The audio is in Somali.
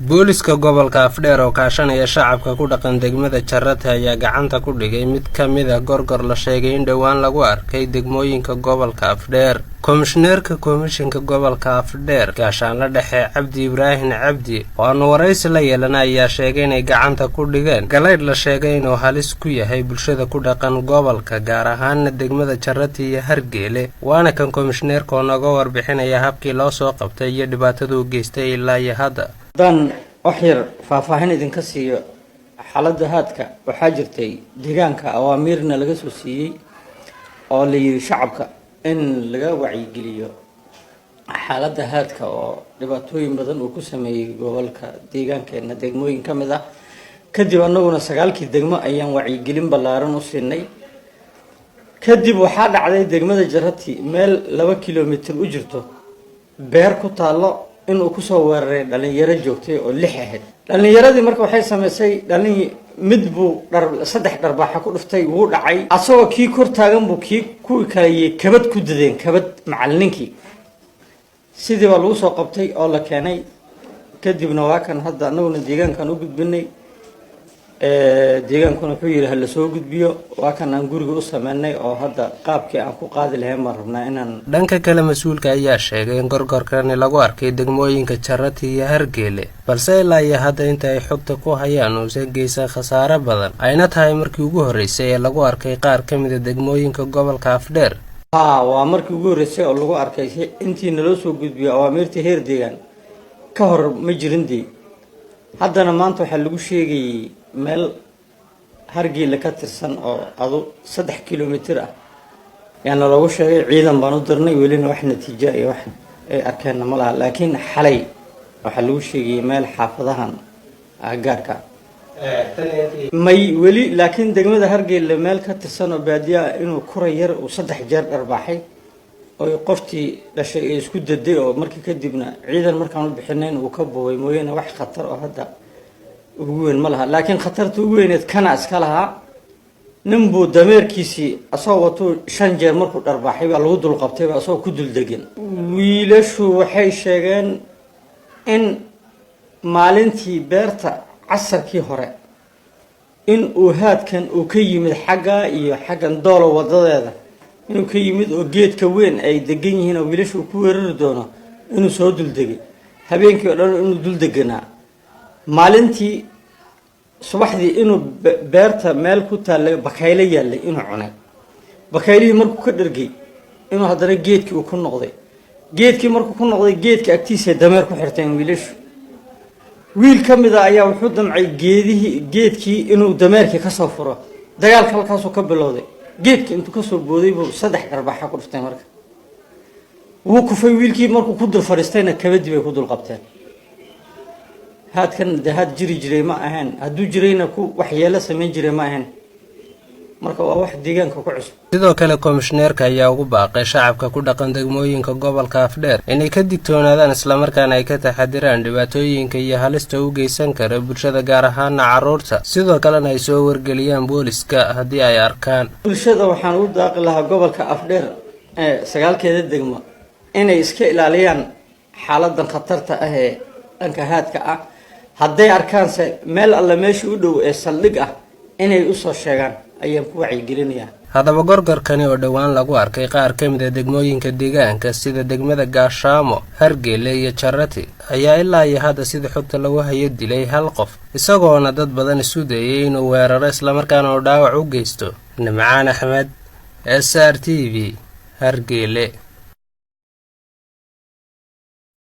Booliska gobolka Afdheer oo kaashanaya shacabka ku dhaqan degmada Jarati ayaa gacanta ku dhigay mid ka mid ah gorgor la sheegay in dhowaan lagu arkay degmooyinka gobolka Afdheer. Komishineerka Komishinka gobolka Afdheer, Gaashaanle Dhexe Cabdi Ibraahim Cabdi, oo aanu waraysi la yeelana, ayaa sheegay inay gacanta ku dhigeen galaydh la sheegay inuu halis ku yahay bulshada ku dhaqan gobolka, gaar ahaana degmada Jarati iyo Hargeele. Waana kan komishineerka oo nooga warbixinaya habkii loo soo qabtay iyo dhibaatada u geystay ilaa iyo hadda. Haddaan wax yar faahfaahin idinka siiyo xaaladda haadka, waxaa jirtay deegaanka awaamiirna laga soo siiyey oo la yidhi shacabka in laga wacyigeliyo xaaladda haadka oo dhibaatooyin badan uu ku sameeyey gobolka deegaankeena degmooyin ka mid ah. Kadib annaguna 9-kii degmo ayaan wacyigelin ballaaran u siinay. Kadib waxaa dhacday degmada Jarati meel 2 kilomitir u jirto beer ku taallo inuu kusoo weeraray dhalinyaro joogtay oo lix ahayd. Dhalinyaradii marka waxay samaysay dhalin mid buu dhar saddex dharbaaxa ku dhuftay, wuu dhacay. Asagoo kii kor taagan buu kii kuwii kale kabad ku dadeen, kabad macalininkii. Sidii baa lagu soo qabtay oo la keenay. Kadibna waa kan hadda annaguna deegaankan u gudbinay. Deegaankuna wuxuu yidhi hala soo gudbiyo. Waa kan aan guriga u sameynay oo hadda qaabkii aan ku qaadi lahayn baan rabnaa inaan. Dhanka kale, mas-uulka ayaa sheegay in gorgorkani lagu arkay degmooyinka Jarati iyo Hargeele, balse ilaa iyo hadda inta ay xogta ku hayaan uusan geysan khasaare badan, ayna tahay markii ugu horreysay ee lagu arkay qaar ka mida degmooyinka gobolka Afdheer. Ha, waa markii ugu horreysay oo lagu arkay intii naloo soo gudbiyo awaamiirta heer deegaan. Ka hor ma jirin dee. Haddana maanta waxaa lagu sheegayay meel Hargeela ka tirsan oo adu 3 kilomitir ah yaana loogu sheegay. Ciidan baan u dirnay, welina wax natiijo iyo wax ay arkeenna ma laha. Laakiin xalay waxaa lagu sheegayay meel xaafadahan agagaarka may weli, laakiin degmada Hargeyla meel ka tirsan oo baadiya ah inuu kuray yar uu saddex jeer dharbaaxay oy qoftii dhashay ee isku daday, oo markii kadibna ciidan markaan u bixinayn uu ka boobay mooyane, wax khatar oo hadda ugu weyn ma laha. Laakiin khatarta ugu weyneed kana iska lahaa. Nin buu dameerkiisii asagoo watuu shan jeer markuu dharbaaxay baa lagu dulqabtayba asagoo ku dul degan. Wiilashu waxay sheegeen in maalintii beerta casarkii hore in uu haadkan uu ka yimid xagga iyo xaggan Doolo wadadeeda inuu ka yimid oo geedka weyn ay degan yihiin oo wiilasha uu ku weerari doono inuu soo duldegay. Habeenkii oo dhan inuu dul deganaa. Maalintii subaxdii inuu beerta meel ku taallay bakayle yaallay inuu cunay. Bakaylihii markuu ka dhargay inuu haddana geedkii uu ku noqday. Geedkii markuu ku noqday, geedka agtiisay dameer ku xirteen wiilashu. Wiil ka mid a ayaa wuxuu damcay geedihii geedkii inuu dameerkii kasoo furo. Dagaalka halkaasuu ka bilowday. Geedkii intuu kasoo booday buu saddex dharbaaxa ku dhuftay. Marka wuu kufay wiilkii. Markuu ku dul fadhiistayna kabadii bay ku dul qabteen. Haadkan de haad jiri jiray ma ahayn, hadduu jirayna ku waxyeelo samayn jiray ma ahayn. Marka waa wax deegaanka ku cusub. Sidoo kale, komishineerka ayaa ugu baaqay shacabka ku dhaqan degmooyinka gobolka Afdheer inay ka digtoonaadaan, islamarkaana ay ka taxadiraan dhibaatooyinka iyo halista u geysan kara bulshada, gaar ahaana carruurta, sidoo kalena ay soo wargeliyaan booliska haddii ay arkaan. Bulshada waxaan ugu daaqi lahaa gobolka Afdheer ee 9-keeda degmo inay iska ilaaliyaan xaaladan khatarta ah ee dhanka haadka ah. Hadday arkaanse meel alle meesha u dhow ee saldhig ah inay usoo sheegaan ayaan ku wacyigelinayaa. Haddaba, gorgorkani oo dhowaan lagu arkay qaar ka mid a degmooyinka deegaanka sida degmada Gaashaamo, Hargele iyo Jarati ayaa ilaa iyo hadda sida xogta lagu hayo dilay hal qof, isagoona dad badan isu dayay inuu weeraro, islamarkaana uu dhaawac u geysto. Nimcaan Axmed, SRTV, Hargele.